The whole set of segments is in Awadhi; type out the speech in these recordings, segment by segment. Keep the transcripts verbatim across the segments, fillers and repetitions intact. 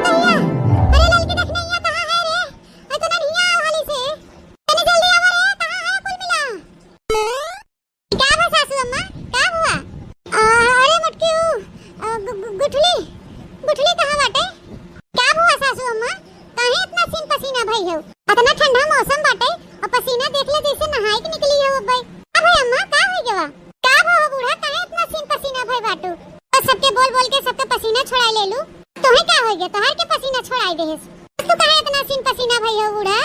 कहिया? अरे ललकी देखनैया कहाँ है रे? अरे तनी हियाँ आओ हाली से। तनी जल्दी आवा रे, कहाँ है कुल मिला? का बा सासू अम्मा? का हुआ? आ, अरे मोटकी ऊ, आ, गु-, गु-, गुठली, गुठली कहाँ बाटे? का हुआ सासू अम्मा? काहे इतना सीन पसीना भई हो? इतना ठंडा मौसम बाटे और पसीना देख ले जैसे नहाए के निकली हो अब्बे। का भई अम्मा, का हो गवा? का भा हो बूढ़ा, काहे इतना सीन पसीना भई बाटू? बस सबके बोल बोल के सबके पसीना छोड़ाई लेलू। तोहे का हो गया? तोहार के पसीना छोड़ाई देहिस? तू काहे इतना सीन पसीना भई हो बूढ़ा?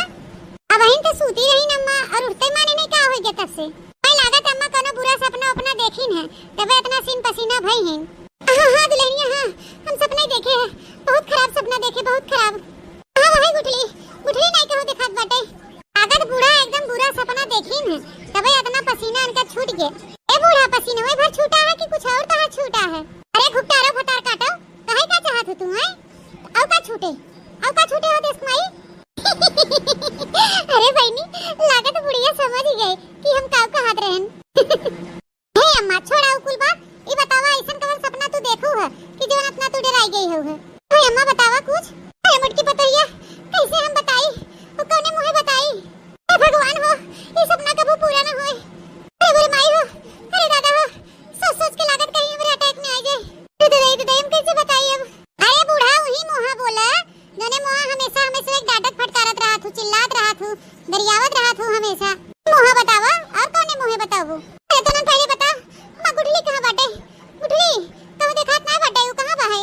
अबहिन तो सूती रही न अम्मा, और उठते माने नहीं का हो गया तब से। भाई लागत अम्मा कोनो बुरा सपना अपना देखिन है, तबे इतना सीन पसीना भई हैं। हाँ, हाँ, दुल्हनिया, हाँ, हम सपना ही देखे हैं। बहुत खराब सपना देखे, बहुत खराब। हाँ, वही गुठली, गुठली नहीं कहूँ देखात बाटे। लागत बूढ़ा एकदम बुरा सपना देखिन है, तबे इतना पसीना इनका छूट गए। ए बूढ़ा, पसीनवे भर छूटा है कि कुछ और तोहार छूटा है? अरे घुपटारो भतार काटो, काहे का चाहत हो तू, हैं? और का छूटे? और का छूटे हो देश माई? अरे बहनी, लागत बुढ़िया समझ ही गए कि हम का कहत रहन। हे अम्मा, छोड़ा उ कुल बात। ई बतावा, ऐसन कवन सपना तू देखू है कि जवन इतना तू डराई गई हो है? हे अम्मा, बतावा कुछ। अरे मोटकी पतोहिया, कैसे हम बताई? वो कौने मुँहे बताई? हे भगवान हो, ई सपना कबो पूरा न होए। अरे मोरे माई हो, अरे दादा हो, सोच सोच के लागत कहीं हमरे अटैक में आ जाए। दे दे, दे दे, हम कैसे बताई अब? अरे बूढ़ा, वही मुँहा बोला, जौने मुँहा हमेशा, हमेशा एक डांटत फटकारत रहत हूँ, चिल्लात रहत हूँ, गरियावत रहत हूँ हमेशा। मुँहा बतावा, और कौने मुँहे बताबू? अरे तनन पहले बता, अम्मा गुठली कहाँ बाटे? गुठली, कहूँ देखात ना बाटे, वो कहाँ बा है?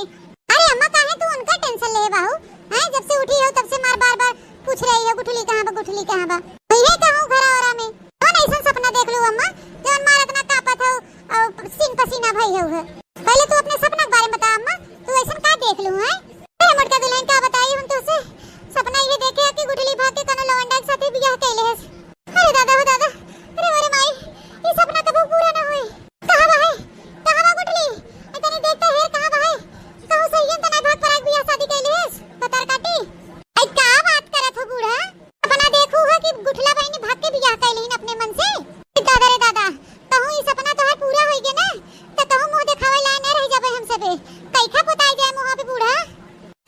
अरे अम्मा, काहे तू उनका टेंशन ले बाहू? हैं, जब से उठी हो तब से मार बार बार पूछ रही हो, गुठली कहाँ बा, गुठली कहाँ बा? वही कहूँ घरा ओरा में। कौन ऐसन सपना देख लू अम्मा, जौन मार इतना कांपत हो और सीन पसीना भई हो है? पहले तू अपने सपना के बारे में बता अम्मा, तू ऐसन का देख लू है? अरे मोटका दुल्हन, का बताई हम तुझसे, सपना ये देखे कि गुठली भाग के कनो लवंडा के साथे बियाह कैले हस। अरे दादा हो दादा, अरे मोरे माई, ये सपना कबो पूरा ना होए। कहाँ बा है? कहाँ बा गुठली? ए तनी देख तो हेर, कहाँ बा है? कहूँ सही हम तना भाग पराग बियाह शादी कैले हस, भतार काटी। आई का बात करत हो बूढ़ा? सपना देखू है कि गुठला बहिनी भाग के बियाह कैले हन अपने मन से। दादा रे दादा, कहूँ ई सपना तोहार पूरा होई गे ना, त कहूँ मुँह देखावे लायक न रह जाबे हम सबे। कैखा पोताई जाए मुँह पे बूढ़ा।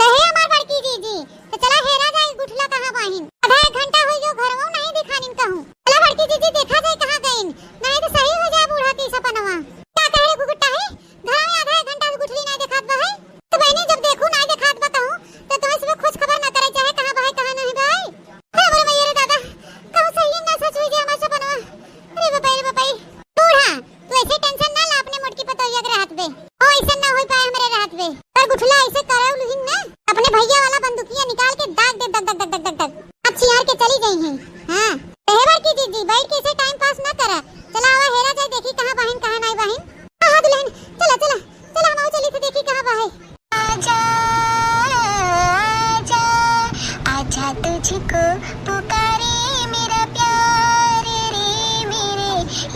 कहे हमार बड़की जीजी, त चला हेरा जाए गुठला कहाँ बाहिन। आधा एक घंटा होई गयो, घरवो नहीं दिखानिन कहूँ। चला बड़की जीजी, देखा जाए कहाँ गइन, नहीं त सही हो जाए बूढ़ा के सपनवा। का कहे रे घुघुटाही, घर में आधा एक घंटा से गुठली नहीं देखात बा है। त बहिनी, जब देखू नहीं देखात बा कहूँ, त तुम्हें सुबह खोज खबर ना करे चाहे कहाँ बा है, कहाँ नहीं बा है। अरे मोरे मैया रे दादा, कहूँ सही ना सच होई जाए हमार सपनवा। अरे बापा रे बापा। बूढ़ा, तू ऐसे टेंशन ना ला अपने मोटकी पतोहिया के रहत बे। ओ, ऐसा ना होई पाए हमरे रहत बे। पर गुठला ऐसे करे उलहिन ना, अपने भैया वाला बंदूकिया निकाल के दाग दे, दग, दग, दग। अब चियार के चली गई हैं। हाँ, तोहरे बड़की जीजी, बैठ के ऐसे टाइम पास ना करा। चला आवा हेरा जाए, देखी कहाँ बाहिन, कहाँ नहीं बाहिन। हाँ, हाँ, दुल्हन, चला, चला, चला, हम आओ चली थे देखी कहाँ बा है। आजा, आजा, आजा तुझको पुकारे मेरा प्यार रे मेरे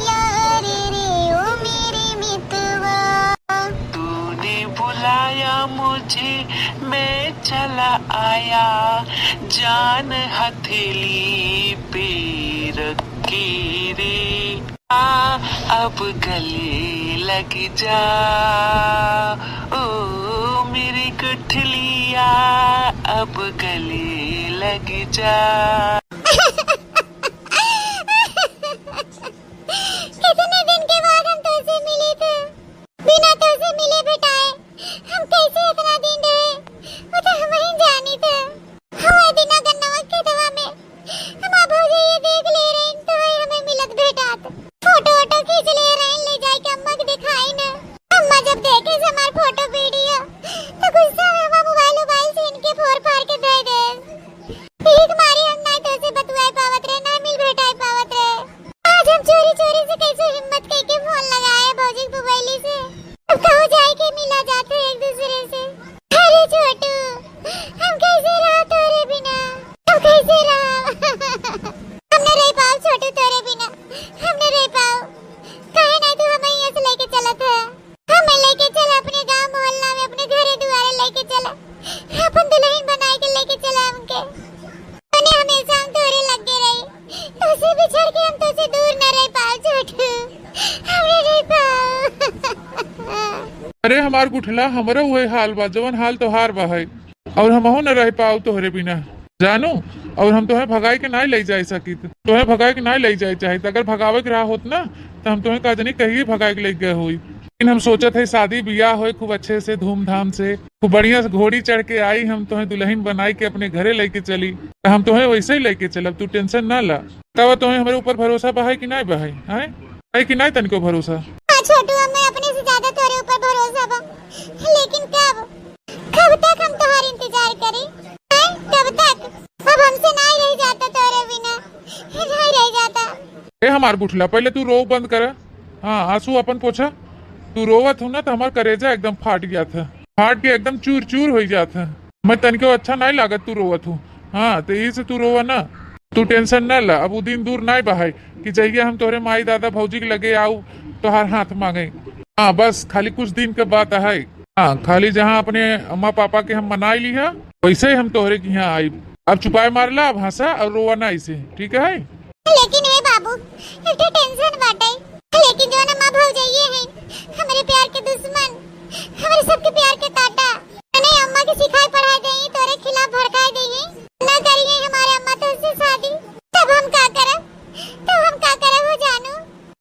यार रे ओ मेरे मितवा। तूने बुलाया मुझे, मैं चला आया, जान हथेली पे रख के रे। आ, अब गले लग जा, ओ मेरी गुठलिया, अब गले लग जा। कितने दिन के बाद हम तुझसे मिले थे, बिना तुझसे मिले भेटाए हम कैसे इतना दिन रहे, वो तो हम ही जानी थे। हमारे बिना गन्नवा खेतवा में हमार भौजी ये देख ले रही तो है हमें मिलत भेटात। फोटो वोटो खींच ले रही, ले जाए के अम्मा के दिखाई ना। अम्मा जब देखे से हमार फोटो वीडियो तो गुस्सा में हमार मोबाइल वोबाइल छीन के फोड़ फाड़ के दे दे। भीख मारी हम ना तो से बतुआए पावत रहे, ना मिल भेटाए पावत रहे। आज हम चोरी चोरी से कैसे हिम्मत करके फोन लगाए भौजी के मोबाइल से। अब कहूँ जाए के मिला जाते एक दूसरे से। अरे छोटू, हम कैसे रहा तोरे बिना? हम कैसे रहा? हम न रह पाओ छोटू तोरे बिना, हम न रह पाओ। काहे नहीं तू हमें यहाँ से लेके चलत है? हमें लेके चल अपने गांव मोहल्ला में, अपने घरे दुआरे लेके चल, अपन दुल्हन बनाए के लेके चल हमके। तूने हमेशा हम तोरे लगे रही, तोसे बिछड़ के हम तोसे दूर न रह पाओ छोटू, हम न रह पाओ। अरे हमार गुठला, हमरो उहे हाल बा, जवन हाल तोहार बा है। और हमहू न रह पाउब तोहरे बिना, जानू। और हम तोहे भगाई के नाहीं लइ जाए सकित, तोहे भगाई के नाहीं लइ जाए चाहित। अगर भगावे के रहा होत ना, त हम तोहे का जानी कहिए भगाई के लइ गए होई। लेकिन हम सोचत है शादी बियाह होए खूब अच्छे से, धूमधाम से, खूब बढ़िया से घोड़ी चढ़ के आई, हम तोहे दुलहिन बनाई के अपने घरे लइके चली। त हम तोहे वैसे ही लइके चलब, तू tension ना ला। तब तोहे हमरे ऊपर भरोसा बा है कि नाहीं बा है, हैं? है कि नाहीं तनिको भरोसा? हाँ छोटू, हमें अपने से ज्यादा तोरे ऊपर भरोसा बा, लेकिन कब, कब तक हम तोहार इंतजार करी? हैं? कब तक? अब हमसे नाहीं रह जाता तोरे बिना, नाहीं रह जाता। ए हमार गुठला, पहले तू रोव बंद कर। हाँ, आंसू अपन पोछा। तू रोवत हू ना, त हमार करेजा एकदम फाट जात है, फाट के एकदम चूर चूर होइ जात है। मैं तनिको अच्छा नाहीं लागत तू रोवत हू। हाँ, त यही से तू रोवा ना, तू tension ना ला। अब उ दिन दूर नाहीं बा है कि जहिया हम तोहरे माई दादा भौजी के लगे आऊ, तोहार हाथ मांगे। हाँ, बस खाली कुछ दिन के बात है। हाँ, खाली जहाँ अपने अम्मा पापा के हम मनाई लिहा, वैसे ही हम तोहरे के यहाँ आइब। अब चुपाए मार ला, अब हंसा और रोवा ना ऐसे, ठीक है? लेकिन हे बाबू, एक ठे tension बाटे। लेकिन जौन अम्मा भौजइये हैं, हमरे प्यार के दुश्मन, हमरे सबके प्यार के कांटा, अने अम्मा के सिखाए पढ़ाए देई, तोरे खिलाफ भड़काए देई, ना करिए हमारे अम्मा तोहसे शादी, तब हम का करब? तब हम का करब हो जानू?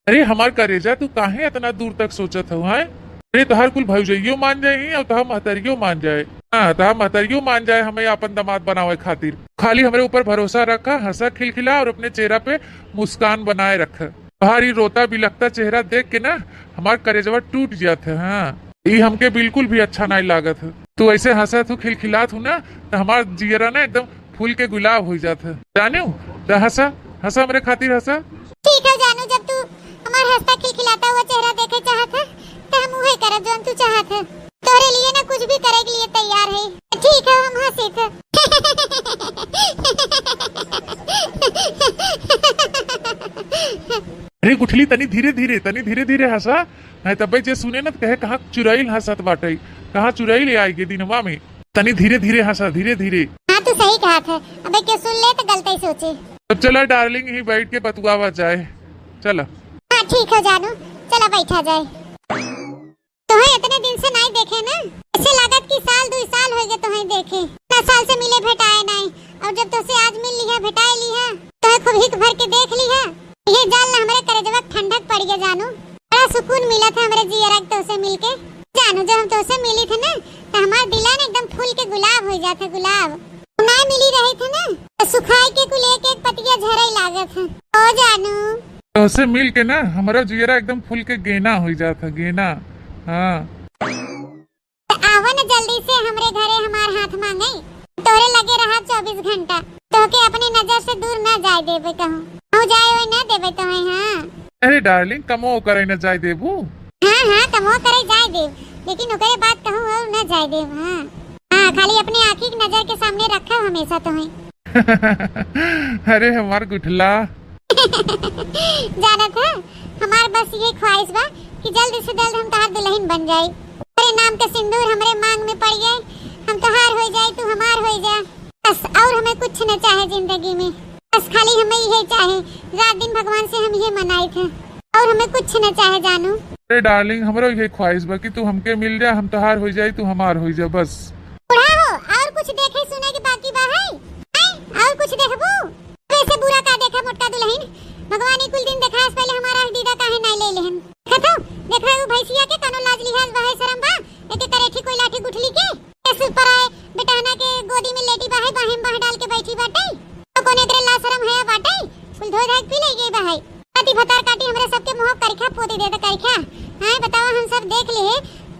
अरे हमार करेजा, तू काहे इतना दूर तक सोचत हऊ, हैं? अरे तोहार कुल भौजइयो मान जाई और तोहार महतरियो मान जाए। हाँ, तोहार महतरियो मान जाए हमें आपन दामाद बनावे खातिर। खाली हमरे ऊपर भरोसा रखा, हंसा खिलखिला और अपने चेहरा पे मुस्कान बनाए रखा। तोहार ई रोता बिलखता चेहरा देख के ना हमार करेजवा टूट जात है। हाँ, ई हमके बिल्कुल भी अच्छा नाहीं लागत है। तू ऐसे हंसत हू, खिलखिलात हू ना, त हमार जियरा ना एकदम फूल के गुलाब होइ जात है। जाने हू? त हंसा, हंसा हमरे खातिर हंसा। ठीक है जानू, जब तू हमार हंसता खिलखिलाता हुआ चेहरा देखे चाहत है, त हम उहे करब जौन तू चाहत है। तोहरे लिए ना कुछ भी करे के लिए तैयार है। ठीक है, हम हंसी थे। अरे गुठली, तनी धीरे धीरे, तनी धीरे धीरे हंसा, नहीं तबे जे सुने ना त कहे कहाँ चुराइल हंसत बाटे, कहाँ चुराइल आइगे दिनवा में। तनी धीरे धीरे हंसा, धीरे धीरे। हाँ, तू सही कहत है। अबे केहू सुन ले त गलतई सोचे। तब चला darling, यहीं बैठ के बतुआवा जाए। चला। हाँ, ठीक है जानू, चला बैठा जाए। तोहे इतने दिन से नाहीं देखे ना, ऐसे लागत कि साल दुई साल होइ गए तोहे देखे। इतना साल से मिले भेटाए नाहीं, और जब तोसे आज मिल लिहा, भेटाए लिहा, तोहे खूब हिक भर के देख लिहा, ये जान ला हमरे करेजवा ठंडक पड़ गया जानू। बड़ा सुकून मिला था हमरे जियरा के तोसे मिलके। जानू, जब हम तोसे मिली थे ना, त हमार दिला ना एकदम फूल के गुलाब होइ जात है, गुलाब। ना मिली रही थे ना, त सुखाई के कुल एक एक पतिया झरई लागत है। ओ जानू। तोसे मिल के ना हमरो जियरा एकदम फूल के गेना होइ जात है, गेना। हाँ। त आवा न जल्दी से हमरे घरे हमार हाथ मांगे। तोहरे लगे रहा चउबीस घंटा। तोहके अपने नजर से दूर न जाए देबे कहूँ। कहूँ जाए ओए न देबे तोहे, हाँ। अरे darling, कमो करे न जाए देबू। हाँ, हाँ, कमो करे जाए देब, लेकिन ओकरे बाद कहूँ और न जाए देब, हाँ। हाँ, खाली अपने आँखी के नजर के सामने रखब हमेशा तोहे। अरे हमार गुठला। जानत है, हमार बस ये ख्वाहिश बा कि जल्द से जल्द हम तोहार दुलहिन बन जाई। तोहरे नाम के सिंदूर हमरे मांग में पड़ जाए, हम तोहार होइ जाई, तू हमार होइ जा। बस और हमें कुछ न चाहे जिंदगी में, बस खाली हमें इहे चाहे। रात दिन भगवान से हम इहे मनाई थे, और हमें कुछ न चाहे जानू। अरे darling, हमरो इहे ख्वाहिश बा कि तू हमके मिल जा, हम तोहार होइ जाई, तू हमार होइ जा, बस। बूढ़ा हो, और कुछ देखे सुने के बाकी बा है? हैं? और कुछ देखबू? वैसे बुरा का देखा मोटका दुलहिन, भगवान ई कुल दिन देखास, पहले हमारा दीदा काहे नाई ले लेहन? देखत हो, देखत हो भैंसिया के कनो लाज लिहाज बा है, शरम बा? एके करेठी कोई लाठी गुठली के, कैसे पर आए बेटहना के गोदी में लेटी बा है, बाहें बाह डाल के बैठी बाटे। तो कौन एकरे लाज शरम हया बाटे? कुल धोए धाए के पी ले गई बा है। काटी भतार काटी हमरे सबके मुंह करिखा पोती देता करिखा। हाँ बतावा, हम सब देख ले,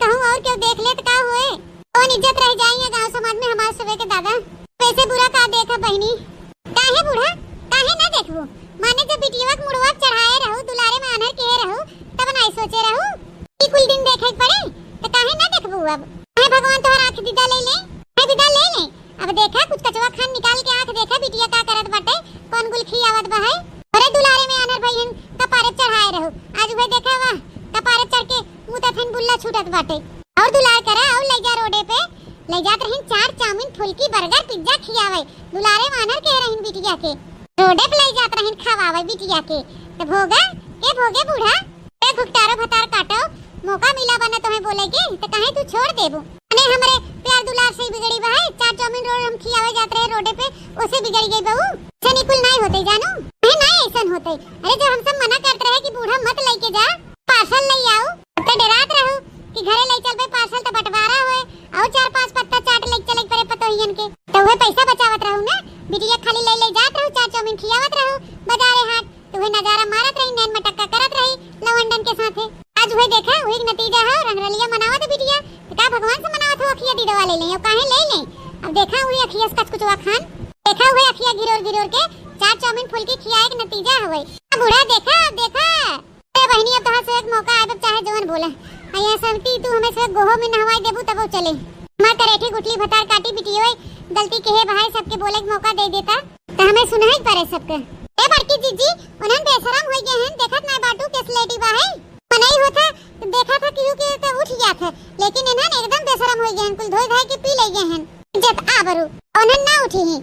कहूँ और केहू देख ले त का होए? कौन इज्जत रह जाई है गाँव समाज में हमार सबे के दादा? वैसे बुरा का देखा बहिनी? काहे बूढ़ा, काहे ना देखबू? माने जब बिटिया के मुड़वा चढ़ाए रहू, दुलारे में आन्हर किहे रहू, तब नाई सोचे रहू कि कुल दिन देखे के पड़े, त काहे ना देखबू अब? काहे भगवान तोहर आँख दीदा ले ले? काहे दीदा ले ले? अब देखा, कुछ कचवा खान निकाल के आँख देखा, बिटिया का करत बाटे, कौन गुल खियावत बा है। अरे दुलारे में आन्हर भइहन कपारे चढ़ाए रहू, आज उहे देखा वाह, कपारे चढ़ के मुतत हन बुल्ला छूटत बाटे। और दुलार करा, और लइजा रोडे पे, लइजात रहिन चाट, चाउमीन, फुल्की, बर्गर, पिज्जा खियावे। दुलारे मानर के रहिन बिटिया के, रोडे पे लइजात रहिन खवावे बिटिया के। त भोगा, ए भोगे बूढ़ा, ए घुकटारो भतार काटो, मौका मिला बना तोहे बोले के, त काहे तू छोड़ देबू? अने हमरे प्यार दुलार से बिगड़ी बा है, चाट चाउमीन रोज हम खियावे जात रहे रोडे पे, ओसे बिगड़ गई बहू। ऐसन कुल नाई होते जानू, अरे नाई ऐसन होते। अरे जब हम सब मना करत रहे कि बूढ़ा मत लेके जा, पार्सल ले आओ, तब तो डरात रहू कि घरे ले चलबे पार्सल तो बंटवारा होए, और चार पांच पत्ता चाट ले चले परे पतोहियन के, तो वह पैसा बचावत रहू ना। बिटिया खाली ले ले जात रहू, चाट चाउमीन खियावत रहू बाजारे हाट, तो वह नजारा मारत रही, नैन मटक्का करत रही लवंडन के साथे। आज वह देखा, वही नतीजा है, रंगरलिया मनावत है बिटिया। तो का भगवान से मनावत हो अखिया दीदवा ले लें, और काहे ले लें? अब देखा वही अखिया से कचकुचवा खान, देखा वही अखिया गिरोर गिरोर के चाट चाउमीन फुल्की खियाए के नतीजा हवे। अब बूढ़ा देखा, अब देखा। ए बहिनी, अब तोहार से एक मौका आए, अब चाहे जवन बोले। आ यहाँ से कि तू हमें से गोहो में नहवाई देबू तबो चले। हमार करेठी गुठली भतार काटी बिटियो, गलती के है भाई, सबके बोले के मौका दे देता, तो हमें सुनही पड़े सबके। ए बड़की जीजी, उन्हन बेशरम होई गए हैं, देखत ना बाटू के स्लेटी बा है। मनई होता तो देखा था केहू के तो उठ गया था, लेकिन इन्हन एकदम बेशरम होई गए हैं, कुल धोई धाई के पी ले गए हैं। इज्जत आबरू उन्हन ना उठी ही।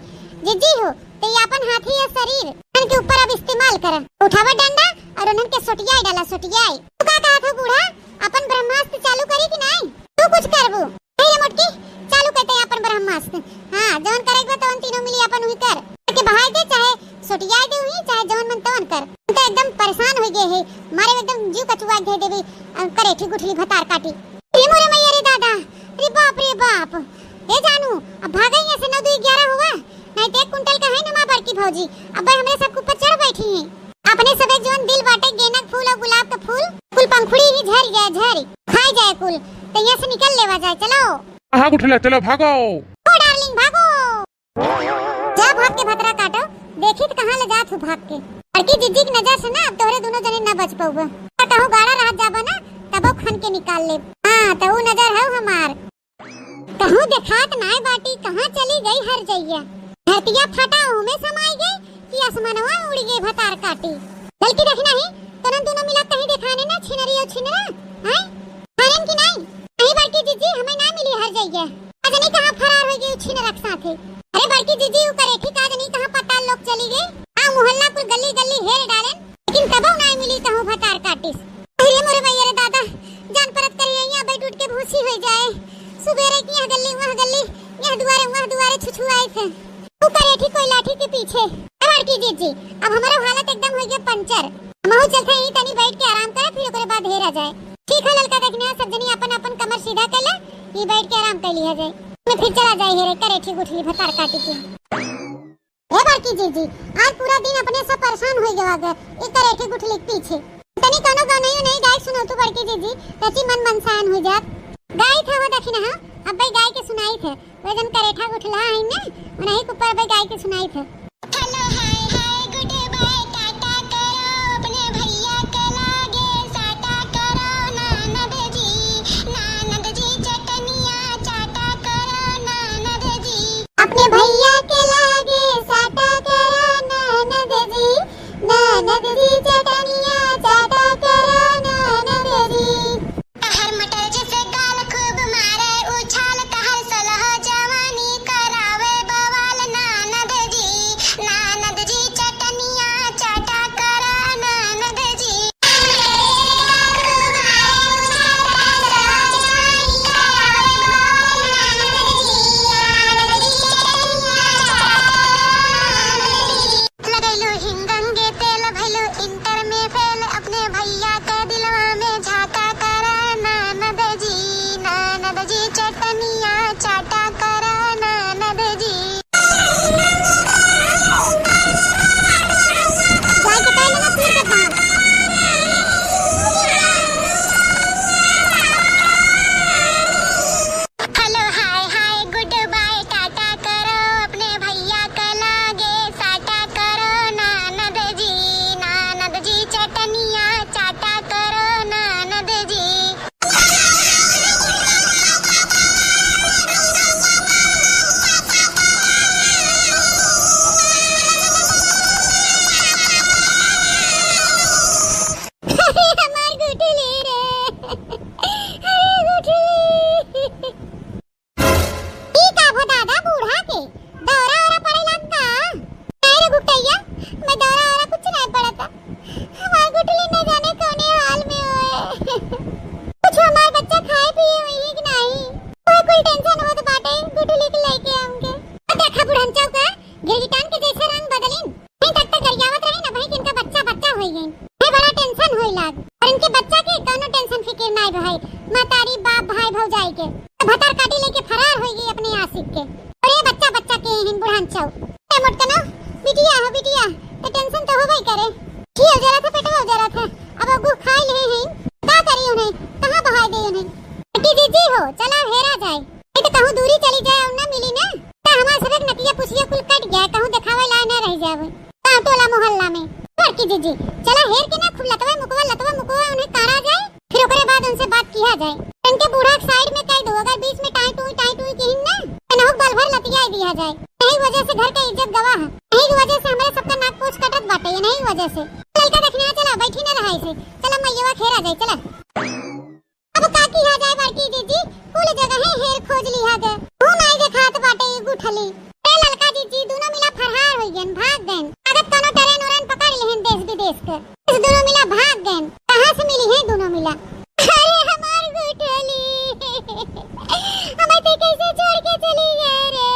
जीजी हो, तो ये अपन हाथी या शरीर उनके ऊपर अब इस्तेमाल कर, उठावा डंडा और उन्हन के सोटियाई डाला, सोटियाई। तू का कहा था बूढ़ा, अपन ब्रह्मास्त्र चालू करी कि नहीं? तू कुछ करबू? ए रे मोटकी, चालू करते हैं अपन ब्रह्मास्त्र। हाँ, जौन करे के बा तौन तीनों मिली अपन उही कर। के बहाई दे, चाहे सोटियाई दे उही, चाहे जौन मन तौन कर। हम तो एकदम परेशान हो गए है, मारे एकदम जीव कचुआ दे देबी, अ, करेठी गुठली भतार काटी। रे मोरे मैया रे दादा, रे बाप रे बाप। ए जानू, अब भागे यहाँ से, नौ दू ग्यारह हुआ, नहीं तो एक कुंटल का है ना माँ बड़की भौजी, अब भाई हमरे सबके ऊपर चढ़ बैठी है। अपने सबे जौन दिल बाटे गेंदा के फूल और गुलाब के फूल, कुल पंखुड़ी ही झर गया, झर खाई जाए कुल, तो यहाँ से निकल लेवा जाए, चलो। कहाँ उठला, चलो भागो। ओ डार्लिंग भागो। जा भाग के भतरा काटो, देखी त कहाँ ले जात हूँ भाग के। बड़की जीजी की नजर से ना अब तोहरे दोनों जने ना बच पउबा। कहूँ गाड़ा रहत जाबा ना, तबो खन के निकाल ले। हाँ, तो ऊ नजर है हमार। कहूँ देखात नाय बाटी, कहाँ चली गई हर जइया। धरतिया फटा ओमे समाई गई कि आसमानवा उड़ गई भतार काटी। बल्कि देखना ही, तोरन दोनों मिला कहीं देखाने ना छिनरी और छिनरा, हैं? खानेन की नाई? नहीं बड़की जीजी, हमें ना मिली हर जइया। आज नहीं कहाँ फरार हो गई छिनरा के साथे। अरे बड़की जीजी, ऊ करेठी का आज नहीं कहाँ पताल लोक चली गई। आ मोहल्ला कुल गली गली हेर डालेन, लेकिन तबो नाई मिली कहूँ भतार काटिस। अरे मोरे भैया रे दादा, जान परत करी यहाँ बैठ उठ के भूसी हो जाए। सुबेरे की यहाँ गल्ली, वहाँ गल्ली, यहाँ दुआरे, वहाँ दुआरे छुछुआई थे। ऊ करेठी कोई लाठी के पीछे। ए बड़की जीजी, अब हमारा हालत एकदम हो गया पंचर। महू चलते ही तनी बैठ के आराम करे, फिर ओकरे बाद हेरा जाए। ठीक है ललका, देखने सब जनी अपन अपन कमर सीधा कर ले, ये बैठ के आराम कर लिया जाए। मैं फिर चला जाए हेरे करेठी गुठली भतार काटी के। ए बड़की जीजी, आज पूरा दिन अपने सब परेशान हो गया गे, ये करेठी गुठली के पीछे। तनी कौनो गाना यो नहीं गाय सुनो तू बड़की जीजी, तची मन मनसायन हो जात। गाई था वो देखी ना, हाँ, अब भाई गाय के सुनाई थे। वजन करेठा गुठला है ने, उन्हीं के ऊपर बे गाय के सुनाई थे। Hello hi hi good bye tata करो, अपने भैया के लागे साटा करो, ननद जी, ननद जी चटनिया चाटा करो, ननद जी। अपने भैया के लागे साटा करो, ननद जी, ननद जी चटनिया चाटा करो, ननद जी। तहर मटर जैसे गाल खूब मारे उछाल, तहर सोलह जवानी करावे बवाल, ननद जी, के। अरे बच्चा बच्चा के हिन बुढ़ान चाऊ। ए मोटकनो, बिटिया हो बिटिया, तो tension तो होबे करे। खियो जरा था, पेटवा जरा था। अब अगू खाई ले हैं, का करी उन्हें, कहाँ बहाय दे उन्हें? बड़की जीजी हो, चला हेरा जाए। नहीं तो कहूँ दूरी चली जाए और ना मिली ना, तो हमार सबक नकिया पुछिया कुल कट गया, कहूँ देखावे लाए ना रह जावे। कहाँ टोला मोहल्ला में। बड़की जीजी, चला हेर के ना खूब लतवा मुकवा, लतवा मुकवा उन्हें काढ़ा जाए, फिर ओकरे बाद उनसे बात किया जाए। इनके बूढ़ा के side में कह दो, अगर बीच में टाई टूई, टाई टूई किहिन ना, तो नहुक बल भर लतियाई दिया जाए। यही वजह से घर के इज्जत गवा है, यही वजह से हमरे सबका नाक पोछ कटत बाटे, यही वजह से। लड़का देखने आ, चला बैठी ना रहा इसे, चला मैयवा खेरा जाए, चला। अब का किया जाए बड़की जीजी, कुल जगह हेर खोज लिहा गए, हूँ नाई देखात बाटे ई गुठली। ए ललका जीजी, दुनो मिला फरहार होई गएन, भाग गएन। लागत कौनो train उरेन पकड़ लेहन देश विदेश के। इस दुनो मिला भाग गएन, कहाँ से मिली है दुनो मिला? अरे हमार गुठली, हमें ते कैसे छोड़ के चली गए रे?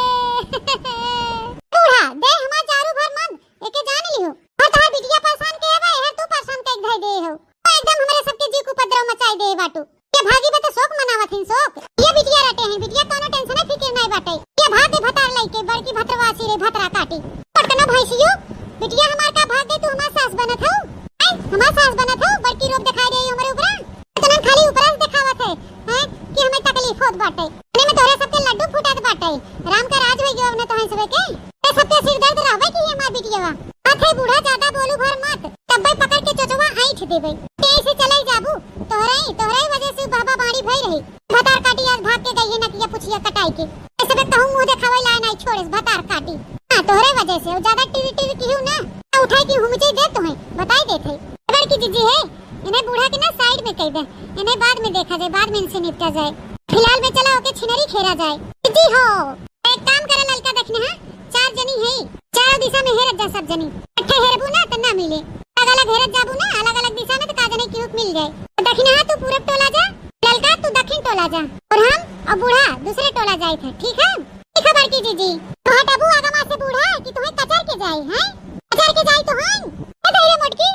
बूढ़ा, दे हमार चारू भर मन, एके जान लिहो। और तोहार बिटिया परेशान के हवे, हर तू परेशान के धई दे हो। ओ एकदम हमरे सबके जी के उपद्रव मचाई दे बाटू। ये भागी बे तो शोक मनावत हिन शोक। ये बिटिया रटे हैं, बिटिया कौनो tension है, फिकिर नहीं बाटे। ये भाग दे भतार लइके, बड़की भतरवासी रे भतरा काटी। पटकनो भैंसियो, बिटिया हमार का भाग दे, तू हमार सास बनत हो? हैं? हमार सास बनत हो? बड़की रोब दिखाई दे हमरे ऊपरा। इतना खाली ऊपरा से दिखावत है, हैं? कि हमें तकलीफ होत बाटे। इतने में तोहरे सबके लड्डू फूटत बाटे। राम का राज होई गयो हमने तोहन सबे के। ए सबके सिर दर्द रहबे की हमार बिटियावा। हाथे बूढ़ा ज्यादा बोलू भर मत, तब्बे पकड़ के चोचवा ऐंठ देबे। ते ऐसे चले जाबू, तोहरे ही, तोहरे ही वजह से बाबा बाड़ी भई रही। भतार काटी आज भाग के गई है नकिया पुछिया कटाई के। ऐसे बे कहूँ मुँह देखावे लाए नहीं छोड़े भतार काटी। हाँ, तोहरे वजह से, वो ज्यादा टीवी टीवी की हूँ ना, तो उठाई की हुमचे दे तोहे, बताई देत है। बड़की जीजी है, इन्हें बूढ़ा के ना side में कह दे, इन्हें बाद में देखा जाए, बाद में इनसे निपटा जाए। फिलहाल में चला ओके छिनरी खेरा जाए। जीजी हो, एक काम करे ललका दखिनहा, चार जनी है, चारों दिशा में हेरत जा सब जनी। इकट्ठे हेरबू ना त ना मिले, अलग अलग हेरत जाबू ना, अलग अलग दिशा में त का जने की मिल जाए। दखिनहा तू पूरब टोला जा, ललका तू दखिन टोला जा, और हम और बूढ़ा दूसरे टोला जाए थे, ठीक है? ठीक है बड़की जीजी। तो हटबू आगमा से बूढ़ा कि तुम्हें कचर के जाए, हैं? कचर के जाए तो हैं। ए दहिरे मोटकी,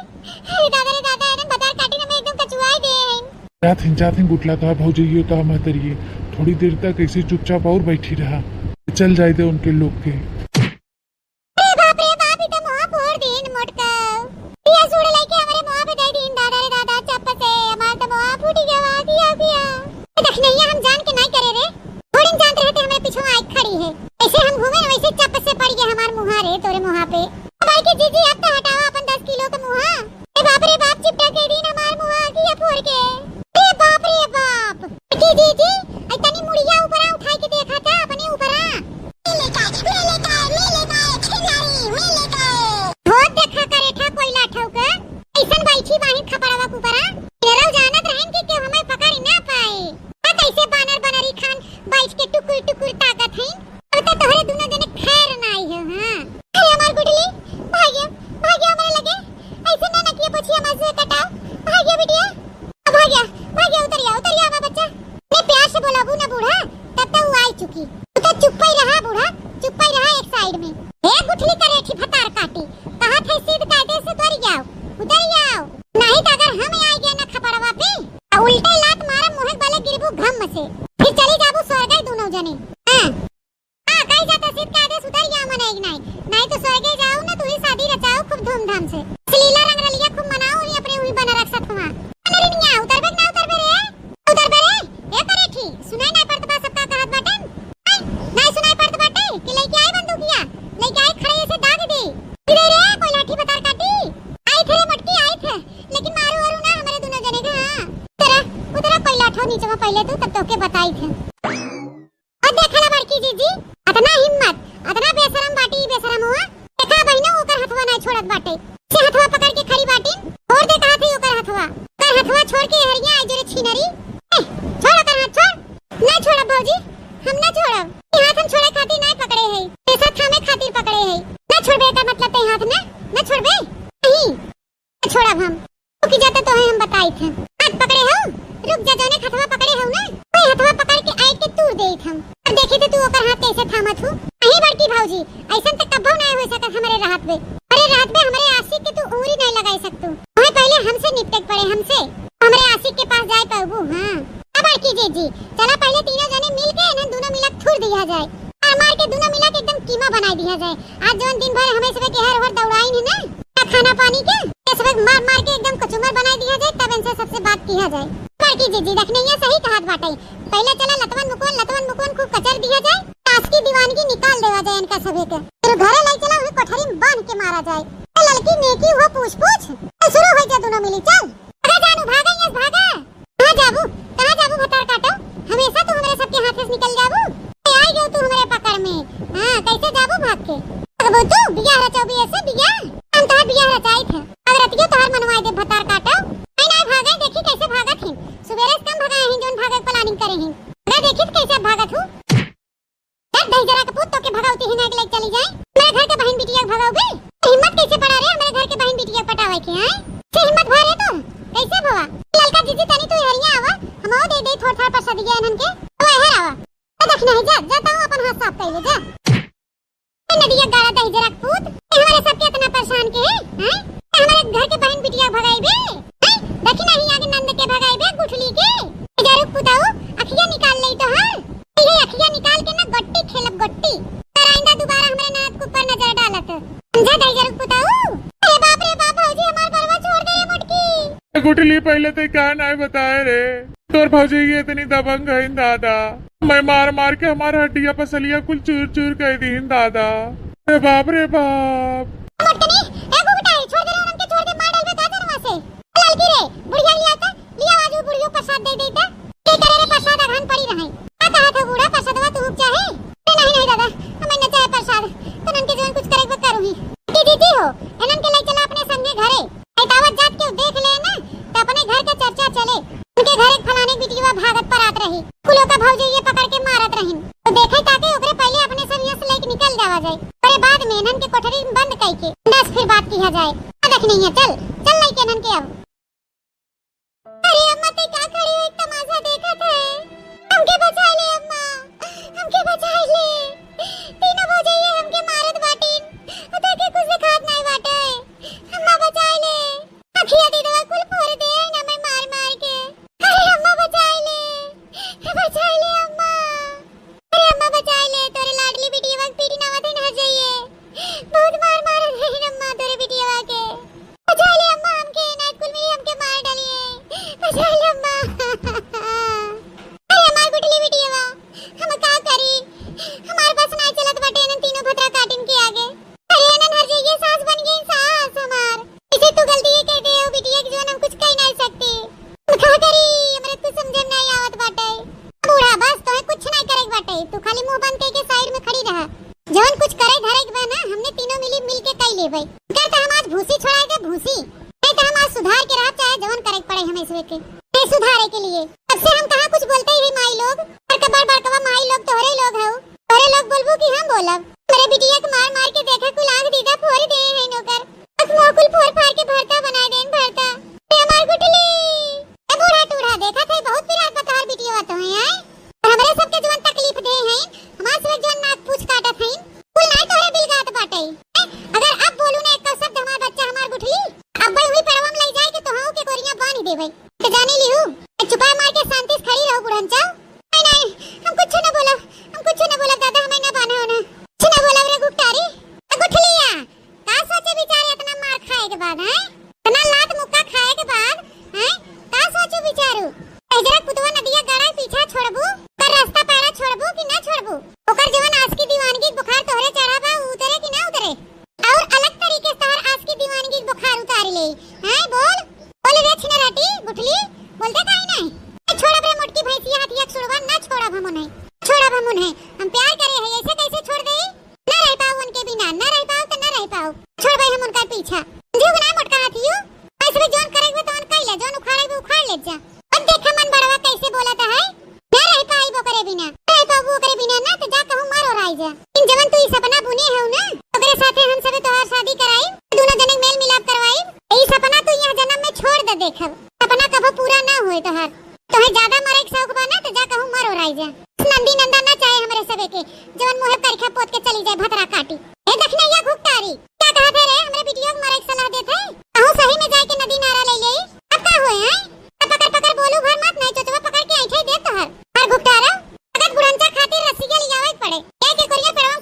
अरे दादा रे दादा, एकदम भतार काटी ना में एकदम कचुआई दे हैं। जात हिन, जात हिन गुटला, तोहार भौजइयो, तोहार महतरिये। थोड़ी देर तक ऐसे चुपचाप और बैठी रहा, चल जाए दे उनके लोग के। अरे बाप रे बाप, ई तो मुँह फोड़ दीन मोटका। ये सूड़ लेके हमरे मुँह पे दे दीन, दादा रे दादा, चप्प से हमार तो मुँह फूट गया, किया, किया। दखिनहिया हम जान के नहीं करे रे, थोड़ी जानत रहे थे हमरे पीछे आई खड़ी है। ऐसे हम घूमे वैसे चप्प से पड़ गया हमार मुँहा रे, तोरे मुँहा पे। अब आई के जीजी, अब तो हटावा अपन दस किलो के मुँहा। ए बाप रे बाप, चिपटा के दीन हमार मुँहा किया फोड़ के। ए बाप रे बाप। की जीजी, आई तनी मुड़िया ऊपरा उठाई के देखा था अपने ऊपरा। मेले का, मेले का, मेले का, खिलाड़ी, मेले का। बहुत देखा करे था कोयला ठौक। ऐसन बैठी बाहिन खपड़वा के ऊपरा। तेरव जानत रहन कि केहू हमें पकड़ ना पाए। आ कैसे बानर बनरी खान बैठ के टुकुर टुकुर ताकत हैं। अब तो तोहरे दुनो जने खैर ना आई हो, हाँ। अरे हमार गुठली, भाग्यो, भाग्यो हमारे लगे। ऐसे ना नकिया पोछिया हमारे से कटाओ। भाग्यो बिटिया, अब भाग्या, भाग्या उतर गया, उतर गया हमारा बच्चा। ने प्यार से बोलाबू ना बूढ़ा, तब तो वो आई चुकी। तू तो चुप्पा ही रहा बूढ़ा, चुप्पा ही रहा एक side में। हे गुठली करेठी भतार काटी, कहा थे सीध कायदे से उतर जाओ, उतर जाओ। नहीं तो अगर हम आई गए ना खपड़वा पे, तो उल्टे लात मारा मुँह बले गिरबू घम से। फिर चली जाबू स्वर्ग दुनो जने। हाँ। हाँ, कही जाता सीध कायदे से उतर गया मन एक नाई। नाई तो स्वर्गे जाओ ना, तू ही शादी रचाओ खूब धूमधाम से। अश्लीला रंग रलिया खूब मनाओ, उही अपने उही बना रख सत हुआ। अरे रिनिया, उतरबे कि ना उतरबे रे? उतरबे रे? ए करेठी, सुनाई ना पड़त बा सबका कहत बाटन? हैं? नाई सुनाई पड़त बाटे कि लइके आई बंदूकिया, लइके आई खड़े से दाग दे। इधर रे, कोई लाठी भतार काटी। आई थे रे मटकी, आई थे, लेकिन मारू वारू ना हमरे दुनो जने के, हाँ। उतरा, उतरा कोई लाठो नीचे में पहले तू, तब तो के बताई थे। और देखला बड़की जीजी, अतना हिम्मत, अतना बेशरम बाटी ई बेशरम हुआ। देखा बहिनो, ओकर हथवा नाई छोड़त बाटे। से हथवा पकड़ के खड़ी बाटी। छोड़ दे कहा थी ओकर हथवा। ओकर हथवा छोड़ के हरिया आई जोरे छिनरी। ए, छोड़ ओकर हाथ, छोड़। ना छोड़ब भौजी, हम ना छोड़ब। ई हाथ हम छोड़े खातिर नाई पकड़े है। ऐसा थामे खातिर पकड़े है। ना छोड़बे का मतलब ते हाथ ना, ना छोड़बे? नहीं। छोड़ब हम। रुक जा तो तोहे हम बताई थे। हाथ पकड़े हो? रुक जा, जौने हथवा पकड़े हो ना, वही हथवा पकड़ के आए के तूर देइत हम। अब देखी तो तू ओकर हाथ कैसे थामत हो। अही बड़की भौजी, ऐसन तो कब्बो नहीं हो सकत हमरे रहत बे। अरे रहत बे हमरे आशिक के तू उंगली नहीं लगाई सकतू। तोहे पहले हमसे निपटे के पड़े, हमसे। हमरे आशिक के पास जाए पाबू, हाँ। अब बड़की जीजी, चला पहले तीनों जने मिल के इन्हें दोनों मिला थूर दिया जाए। और ये दुनो मिला के एकदम कीमा बनाई दिया जाए। आज जौन दिन भर हमें सबे के हर हर दौड़ाइन है ना, ना खाना पानी के, ये सबे मार मार के एकदम कचुमर बनाई दिया जाए, तब इनसे सबसे बात किया जाए। बड़की जीजी, देखने ये सही कहत बाटे, पहले चला लतवन मुकवन, लतवन मुकवन खूब कचर दिया जाए, आशिकी दीवानगी निकाल देवा जाए इनका सभे के। फिर घरे लाई चला, उन्हें कोठरी में बांध के मारा जाए। ए ललकी नेकी हो पूछ पूछ। चल शुरू हो जा दुनो मिली, चल। भागा जानू, भागा, यस भागा। कहाँ जाबू, कहाँ जाबू भतार काटो? हमेशा तू हमरे सबके हाथे से निकल जाबू। ए, आई गयो तू हमरे पकड़ में। हाँ, कैसे जाबू भाग के? भागबू तू, बियाह रचौबी ऐसे बियाह? हम तोहार बियाह रचाई थे। अब रतियो तोहार मनवाई दे भतार काटो। आई ना भागे, देखी कैसे भागत हिन। सुबेरे से कम भगाए हिन, जौन भागे के planning करे हिन। अगर देखी तो कैसे भागत हूँ। चल, दहिजरा के पूत, तोके भगौती ही ना के लेके चली जाए। मेरे घर के बहिन बिटिया के भगौबे? हिम्मत कैसे पड़ा रे, मेरे घर के बहिन बिटिया के पटावे के, हैं? से हिम्मत भा रे तो? कैसे भवा? ललका जीजी, तनी तू हरिया आवा, हमो दे दे थोड़ थोड़ प्रसाद दिया इन्हन के। अब हर आवा। ए, देख नहीं, जा, जा, ताऊ अपन हाथ साफ कर ले, जा। ए, नदिया गाड़ा दहिजरा के पूत, ए, हमारे सबके इतना परेशान के, हैं? ए, हमारे घर के बहिन बिटिया के भगाई बे, हैं? देखी नहीं आगे नंद के भगाई बे, गुठली के। ए, जरूर पुताऊ, अखिया निकाल ले तो, हाँ? ये अखिया निकाल के ना गोट्टी खेलब गोट्टी। पर आइंदा दोबारा हमरे ननद के ऊपर नजर डालत। समझा दहिजरा के पुताऊ? अरे बाप रे बाप, भौजी हमार बरवा छोड़ दे ये मोटकी। गुठली पहले ते का नाय बताए रे। तोर भौजी ये इतनी दबंग है दादा। मैं मार मार के हमार हड्डिया पसलिया कुल चूर चूर कर दीन दादा। अरे बाप रे बाप। मोटकनी, ए गुगटाई, छोड़ दे रे उनके, छोड़ दे, मार डालबे का जनवा से। ललकी रे, बुढ़िया लिया था, लिया आज वो बुढ़ियो प्रसाद दे देता। के करे रे प्रसाद अगहन पड़ी रहे। का कहा था बूढ़ा, प्रसादवा तू चाहे? अरे नहीं, नहीं दादा, हमें न चाहे प्रसाद। तो नन के जवन कुछ करे वो करूँगी। दीदी जी हो, इनन के ले चला अपने संगे घरे। नहीं तो आवत जात केहू देख ले ना, तो अपने घर के चर्चा चले। उनके घर एक फलाने बिटिया भागत परात रही, कुल ओका भौजी ये पकड़ के मारत रहिन। तो देखे ताके ओकरे पहले अपने सब यहाँ से लेके निकल जावा जाए। अरे बाद में इनन के कोठरी में बंद कई के दस फिर बात किया जाए। आ देख नहीं है, चल, चल लेके इनन के अब। अरे अम्मा, ते का खड़ी हो, एक तमाशा देखत है? हमके बचाई ले अम्मा, हमके बचाई ले। तीनों भौजइये हमके मारत बाटिन, और देखे कुछ दिखात नहीं बाटे। अम्मा बचाई ले, अखिया दीदवा कुल फोड़ दे है ना मैं मार मार के। अरे अम्मा बचाई ले, बचाई ले अम्मा। अरे अम्मा बचाई ले, तोरे लाडली बिटिया के पीटी ना वतन हर जाइए। बहुत मार मार है अम्मा तोरे बिटिया के। बचाई ले अम्मा हमके, नाइट कुल में हमके मार डालिए। बचाई ले अम्मा। अरे हमार गुठली बिटिया, हम का करी? हमार बस ना चलत बाटे इनन तीनों भतरा काटिन के आगे। अरे इनन हर जाइए, सास बन गई सास हमार। इसे तू गलती ये कह दे हो बिटिया कि जवन हम कुछ कह नहीं सकते। हम का करी, हमरे कुछ समझे में नहीं आवत बाटे। बूढ़ा बस तोहे कुछ नहीं करे के बाटे, तू खाली मुंह बंद करके साइड में खड़ी रह। जवन कुछ करे धरे के बा ना, हमने तीनों मिली मिल के कई लेबे। कर तो हम आज भूसी छोड़ाए दे भूसी, नहीं तो हम आज सुधार के रह चाहे जवन करे के पड़े हमें इसवे के, नहीं सुधारे के लिए। तब से हम कहाँ कुछ बोलते ही माई लोग, बड़का बड़ बड़कवा माई लोग तोहरे लोग हऊ, तोहरे लोग बोलबू कि हम बोलब? मेरे बिटिया के मार मार के देखा कुल आँख दीदा फोड़ दे हैं नौकर। अब मुँह कुल फोड़ फाड़ के भरता बनाए देन भरता। ए हमार गुठली, ए बूढ़ा टूढ़ा, देखत है बहुत पिरात बा तोहार बिटिया तो है, आए? और हमरे सबके जवन तकलीफ दे हैं, हमार सब जवन नाक पूछ काटत हैं, कुल नाई तोहरे बिलगात बाटे। ए, अगर अब बोलू ना एक शब्द हमार बच्चा हमार गुठली, अब भाई हुई पेड़वा में ले जाए के तोहाऊ के गोरियां बांध देबे। तो जानी लिहू, ए चुपाए मार के शांति से खड़ी रहो बुढ़न चाओ। नहीं, नहीं, हम कुछ न बोलब, हम कुछ न बोलब दादा, हमें न बान्हे होना। कुछ न बोलब रे गुप्तारी। ए गुठलिया, का सोचे विचारे इतना मार खाए के बाद, हैं? इतना लात मुक्का खाए के बाद, हैं? का सोचे विचारू? ए जरा पुतवा नदिया गाड़ा के पीछा छोड़बू, कर रास्ता पैरा छोड़बू कि ना छोड़बू? ओकर जवन आशिकी दीवानगी के बुखार तोहरे चढ़ा बा, उ उतरे कि ना उतरे? और अलग तरीके से तोहर आशिकी दीवानगी के बुखार उतार ले, हैं? बोल, बोल रे छिनराटी, गुठली, बोलते काहे नहीं? ए, छोड़ब रे मोटकी भैंसिया हथिया के सुड़वा, ना छोड़ब हम उन्हें, छोड़ब हम उन्हें। हम प्यार करे हैं, ऐसे कैसे छोड़ दे? ना रह पाऊ उनके बिना, ना रह पाऊ तो ना रह पाऊ। छोड़ भाई हम उनका पीछा। जीव ना मोटका हाथियो। ऐसे भी जौन करे हुए तौन कइले, जौन उखाड़े हुए उखाड़ ले जा। अब देख मन बड़वा कैसे बोलत है। ना रह पाई ओकरे बिना। ना रह पाऊ ओकरे बिना ना तो जा कहूँ मर ओराई जा। इन जवन तू ई सपना बुने हऊ ना, ओकरे साथे हम सबे तोहार शादी कराई, दोनों जने के मेल मिलाप करवाई। ई सपना तू यह जन्म में छोड़ दे देखब। सपना कबो पूरा ना होए तोहार। तोहे ज्यादा मरे के शौक बा ना, तो जा कहूँ मर ओराई जा। नंदी नंदा ना चाहे हमरे सबे के, जवन मुँहे करिखा पोत के चली जाए भतरा काटी। ए दखनैया घुघटारी, का कहत है रे? हमरे बिटिया के मरे के सलाह देत है। कहूँ सही में जाए के नदी नारा ले लेई। अब का होए हैं? अब पकड़ पकड़ बोलू भर मत, नहीं चोचवा पकड़ के ऐंठे देत तोहर। हर घुघटारा, अगर बुढ़नचा खातिर रस्सिया लियावे के पड़े, कह के कोरिया पेड़वा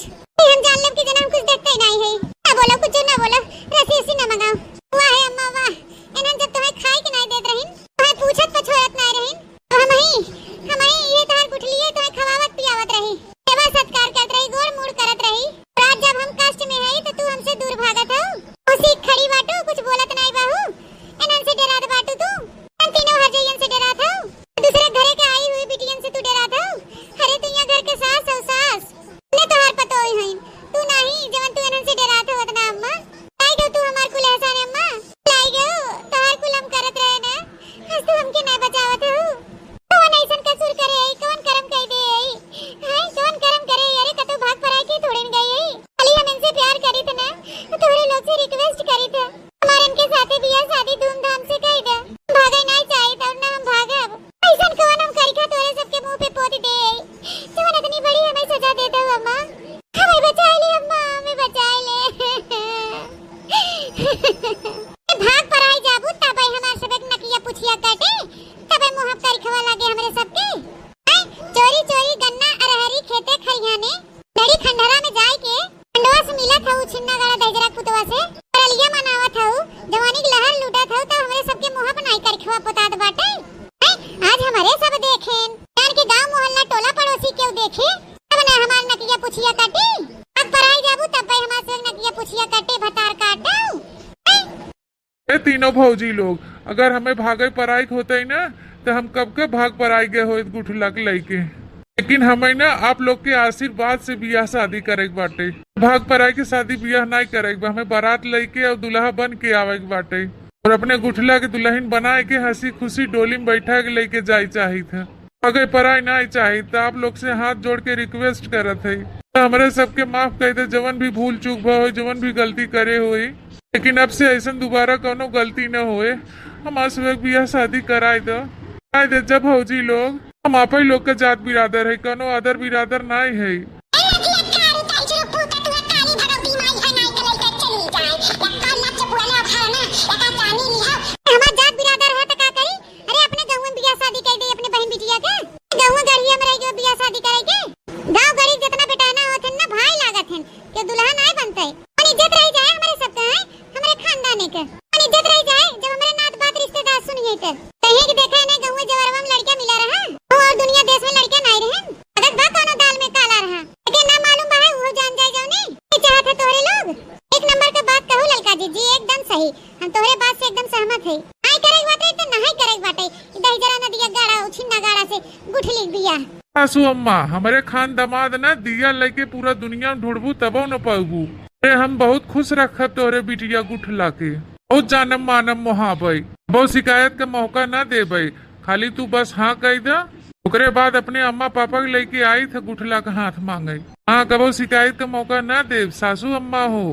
हम जान लेब कि जना हम कुछ देखते ही नहीं है। ना बोलो, कुछ ना बोलो, रसी उसी ना मंगाओ। वाह है अम्मा वाह, इन्हन जब तुम्हें खाए के नहीं देत रहीन, तुम्हें पूछत पछोरत नहीं रहीन, तो हम ही, हम ही ये तोहर गुठलिए तुम्हें खवावत पियावत रही, सेवा सत्कार करत रही, गोड़ मुड़ करत रही। और आज जब हम कष्ट में है तो तू हमसे दूर भागत हो। उसी खड़ी बाटू, कुछ बोलत नहीं बाहू, इन्हन से डरात बाटू तू। हम तीनों हर जइयन से डरात हो, दूसरे घरे के आई हुई बिटियन से तू डरात हो। अरे तू यहाँ घर के सास हो सास, ने तोहार पतोई हईन, तू नहीं जवन तू इन्हन से डरात हो इतना अम्मा। लाई गयो तू हमार कुल एहसान अम्मा, लाई गयो तोहार कुल हम करत रहे ना, आज तू हमके नहीं बचावत हो। कौन ऐसन कसूर करे है, कौन करम कह दे है, हैं कौन करम करे है? अरे कतो भाग पराई के थोड़े न गई है, खाली हम इनसे प्यार करी थे ना, तो तोहरे लोग से रिक्वेस्ट करी थे। हमार इनके साथे बियाह शादी धूमधाम से कई दे। भागे नाई चाही तब ना हम भागब। ऐसन कवन हम करिखा तोरे सबके मुंह पे पोत दे, जवन इतनी बड़ी हमें सजा देता हो अम्मा। हमें बचाई ले अम्मा, हमें बचाई ले। भाग पराई जाबू तबे हमार सबक नकिया पुछिया काटे, तबे मुंह करिखवा लागे हमरे सबके। हैं? चोरी चोरी गन्ना अरहरी खेते खरिहाने, लड़ी खंडहरा में जाए के खंडवा से मिलत हऊ, छिन्ना गाड़ा दहिजरा पुतवा से, परलिया मनावत हऊ, जवानी के लहर लूटत हऊ, तब हमरे सबके मुंह पर नाई करिखवा पोतात बाटे। हैं? आज हमरे सब देखेन, जान के गांव मोहल्ला टोला पड़ोसी केहू देखे, तब ना हमार नकिया पुछिया काटी। अब पराई जाबू तब भाई हमार से नकिया पुछिया काटे भतार काटऊ। हैं? ए तीनों भौजी लोग, अगर हमें भागे पराई के होते ना, तो हम कब के भाग पराई गए होइत गुठला के लइके। लेकिन हमें ना आप लोग के आशीर्वाद से बियाह शादी करे के बाटे। भाग पराई के शादी बियाह नाई करे के बा, हमें बारात लइके और दुल्हा बन के आवे के बाटे और अपने गुठला के दुल्हन बनाए के हंसी खुशी डोली में बैठा के लइके जाए चाहित है। अगर पराई नाई चाहित, तो आप लोग से हाथ जोड़ के रिक्वेस्ट करत है, तो हमरे सबके माफ कर दे, जवन भी भूल चूक भा होई, जवन भी गलती करे होई। लेकिन अब से ऐसन दोबारा कौनो गलती न होए। हमार सबक बियाह शादी कराए दो, कराए दे जब भौजी लोग। हम आप ही लोग के जात बिरादर है, कौनो अदर बिरादर नाई है। हमार जात बिरादर है तो का करी? अरे अपने गाँव में बियाह शादी कर दे अपने बहन बिटिया के। गाँव गढ़िया में रह गयो बियाह शादी करे के। गाँव गढ़ी जितना बेटा ना होते ना भाई लागत हैं। के दुल्हन आए बनते। अपन इज्जत रह जाए हमरे सबके, हैं? हमरे खानदाने के। अपन इज्जत रह जाए, जब हमरे नात बात रिश्तेदार सुनिए त। कहिए कि देखा है ना, गहुए जवरवा में लड़का मिला रहा। वो और दुनिया देश में लड़का नाई रहन। अगर बा कौनो दाल में काला रहा। लेकिन ना मालूम बा है, वो जान जाए जौने। ये चाहत है तोहरे लोग। एक नंबर के बात कहू ललका जी, जी एकदम सही। हम तोहरे बात से एकदम सहमत है। नाई करे के बाटे तो नाई करे के बाटे। दहिजरा नदिया गाड़ा, उछिन्ना गाड़ा से गुठली बिया। सासू अम्मा, हमरे खान दमाद ना दिया लेके पूरा दुनिया में ढूंढबू तबो न पाबू। अरे हम बहुत खुश रखब तोहरे बिटिया गुठला के, बहुत जानब मानब मोहाबे, बहुत शिकायत का मौका ना देबे। खाली तू बस हाँ कह दा, ओकरे बाद अपने अम्मा पापा के लेके आई थे गुठला का हाथ मांगे। हाँ कबो शिकायत का मौका ना देब सासू अम्मा हो।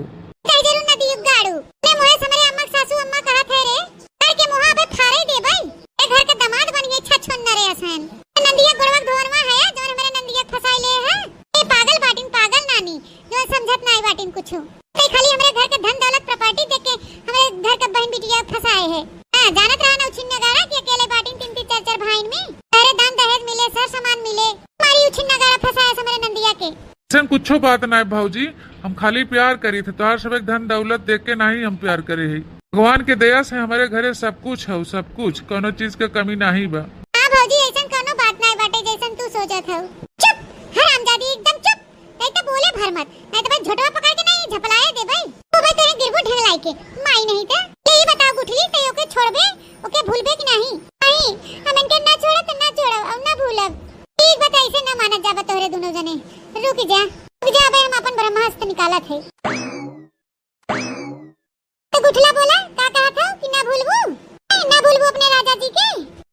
कह जरूर ना दियो गाड़ू। ले मुहे से हमरे अम्मा के सासू अम्मा कहा थे रे। घर के मुहा पे फारे देबे। ए घर के दामाद बन गए छछुन्नरे असन। नंदिया गोड़वा के धोरवा है, जौन हमरे नंदिया के फंसाई ले है। ए पागल बाटिन, पागल नानी, जौन समझत नाई बाटिन कुछु। ते खाली हमरे घर के धन दौलत प्रॉपर्टी देख के हमरे घर के बहन बिटिया फंसाए है। हाँ, जानत रहा ना उछिन्ना गाड़ा कि अकेले बाटिन तीन तीन चार चार भाईन में। सारे दान दहेज मिले, सर सामान मिले। मारी उछिन्ना गाड़ा फंसाए हमरे नंदिया के। ऐसन कुछो बात ना है भौजी, हम खाली प्यार करी थे, तोहार सब एक धन दौलत देख के नहीं हम प्यार करे है। भगवान के दया से हमारे घरे सब कुछ है, सब कुछ, कोनो चीज के कमी नहीं बा। हाँ भौजी, ऐसन कोनो बात नहीं बाटे जैसन तू सोचत हऊ। चुप, हरामजादी, एकदम चुप। नहीं तो बोले भर मत, नहीं तो भाई झोटवा पकड़ के नहीं झपलाए दे भाई। ओ भाई तेरे गिरबो ढेंग लाई के, माई नहीं ते। यही बताओ गुठली, ते ओके छोड़बे, ओके भूलबे कि नहीं? नहीं, हम इनके ना छोड़ब तो ना छोड़ब और ना भूलब। ठीक बा, ऐसे ना मानत जाबा तोहरे दोनों जने। रुक जा, रुक जा, अबे हम अपन ब्रह्मास्त्र निकालत है। तो गुठला बोला, का कहा था कि ना भूलबू? ए, ना भूलबू अपने राजा जी के?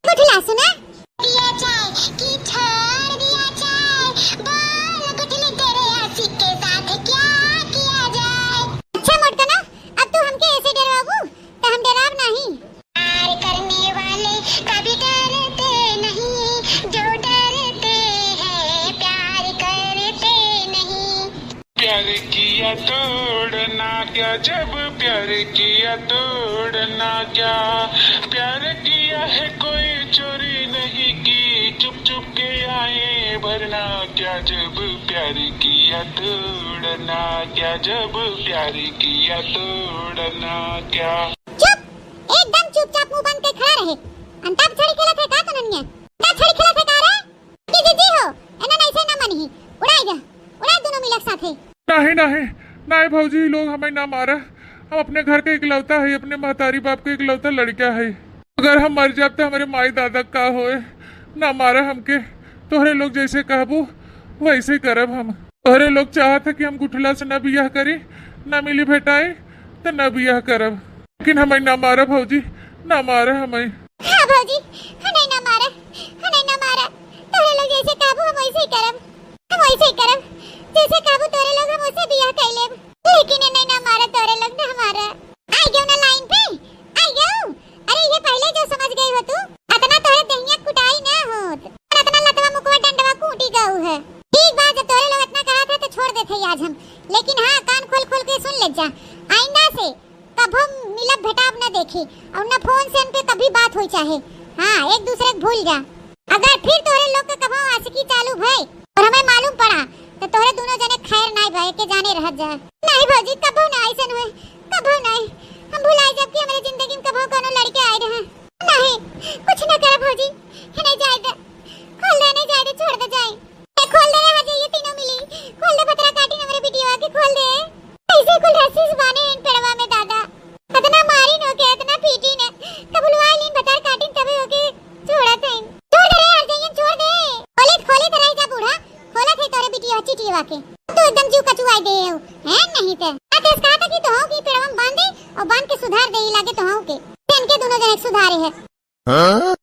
गुठला सुना। दिया जाए कि छोड़ दिया जाए, बोल गुठली तेरे आशिक के साथ क्या किया जाए? अच्छा मोटकना, अब तू हमके ऐसे डराबू, तो हम डराब नहीं। प्यार करने वाले कभी डरते नहीं, जो डरते हैं प्यार करते नहीं। प्यार किया तोड़ना क्या, जब प्यार किया तोड़ना क्या, प्यार किया है कोई चोरी नहीं की, चुप चुप के आए भरना क्या जब प्यार किया तोड़ना, क्या जब प्यार किया तोड़ना क्या। चुप, एकदम चुपचाप मुंह बंद के खड़ा रहे। अंताक्षरी खेलत है का तननिया? अंताक्षरी खेलत है का रे? कि जीजी हो, एना नहीं से ना मन ही। उड़ाई जा, उड़ाई दोनों मिलक साथे। नहीं, नहीं, नहीं भौजी, ई लोग हमें ना मारा। हम अपने घर के इकलौता है, अपने महतारी बाप के इकलौता लड़का है। अगर हम मर जाब तो हमारे माई दादा का होए? ना मारा हमके। तोहरे लोग जैसे कहबू वैसे करब हम। तोहरे लोग चाहत है कि हम गुठला से ना बियाह करी, ना मिली भेटाई, तो ना बियाह करब। लेकिन हमें ना मारा भौजी, ना मारा हमें। हाँ भौजी, हमें ना मारा, हमें ना मारा। तोहरे लोग जैसे कहबू हम वैसे ही करब, हम वैसे ही करब। जैसे कहबू तोहरे लोग हम वैसे बियाह कर लेब। लेकिन ये नहीं ना मारा तोहरे लोग ना हमारा। आई गयो ना लाइन पे, आई गयो। अरे ये पहले जो समझ गई हो तू, अतना तोहरे देहिया कुटाई ना होत, अतना लतवा मुकवा डंडवा कूटी गऊ है। ठीक बा, जब तोहरे लोग इतना कहा था तो छोड़ देते ही आज हम। लेकिन हाँ, कान खोल खोल के सुन ले जा, आइंदा से कभो मिलब भेटाब न देखी, और न फोन से उनके कभी बात होई चाहे। हाँ, एक दूसरे के भूल जा। अगर फिर तोहरे लोग के कभो आशिकी चालू भई और हमें मालूम पड़ा, तो तोहरे दोनों जने खैर नाई भई, के जाने रहत जा। नहीं भौजी, कभो ना ऐसन होए, कभो नहीं। हम भुलाई जब कि हमारे जिंदगी में कभो कोनो लड़के आए रहे। नहीं, कुछ न कर भौजी, नहीं जाए दे, खोल दे, नहीं जाए दे, छोड़ दे, जाए। ए, खोल दे रे, आज ये तीनों मिली। खोल दे, भतरा काटी न हमरे बिटिया के, खोल दे। कैसे कुल रस्सी से बाने इन पेड़वा में दादा। इतना मारी न के, इतना पीटी न। कबुलवा लीन भतार काटिन तबे ओके छोड़ा थे। छोड़ दे रे, हर जइयन छोड़ दे। खोले, खोले तो रह जा बूढ़ा। खोला थे तोरे बिटिया चिटिया के। तू एकदम जीव कचुआई दे हो। हैं नहीं ते। आ तेज कहा था कि तोहू की पेड़वा में बांध दे और बांध के सुधार दे लागे तोहू के। इनके दोनों जने सुधारे है। हाँ?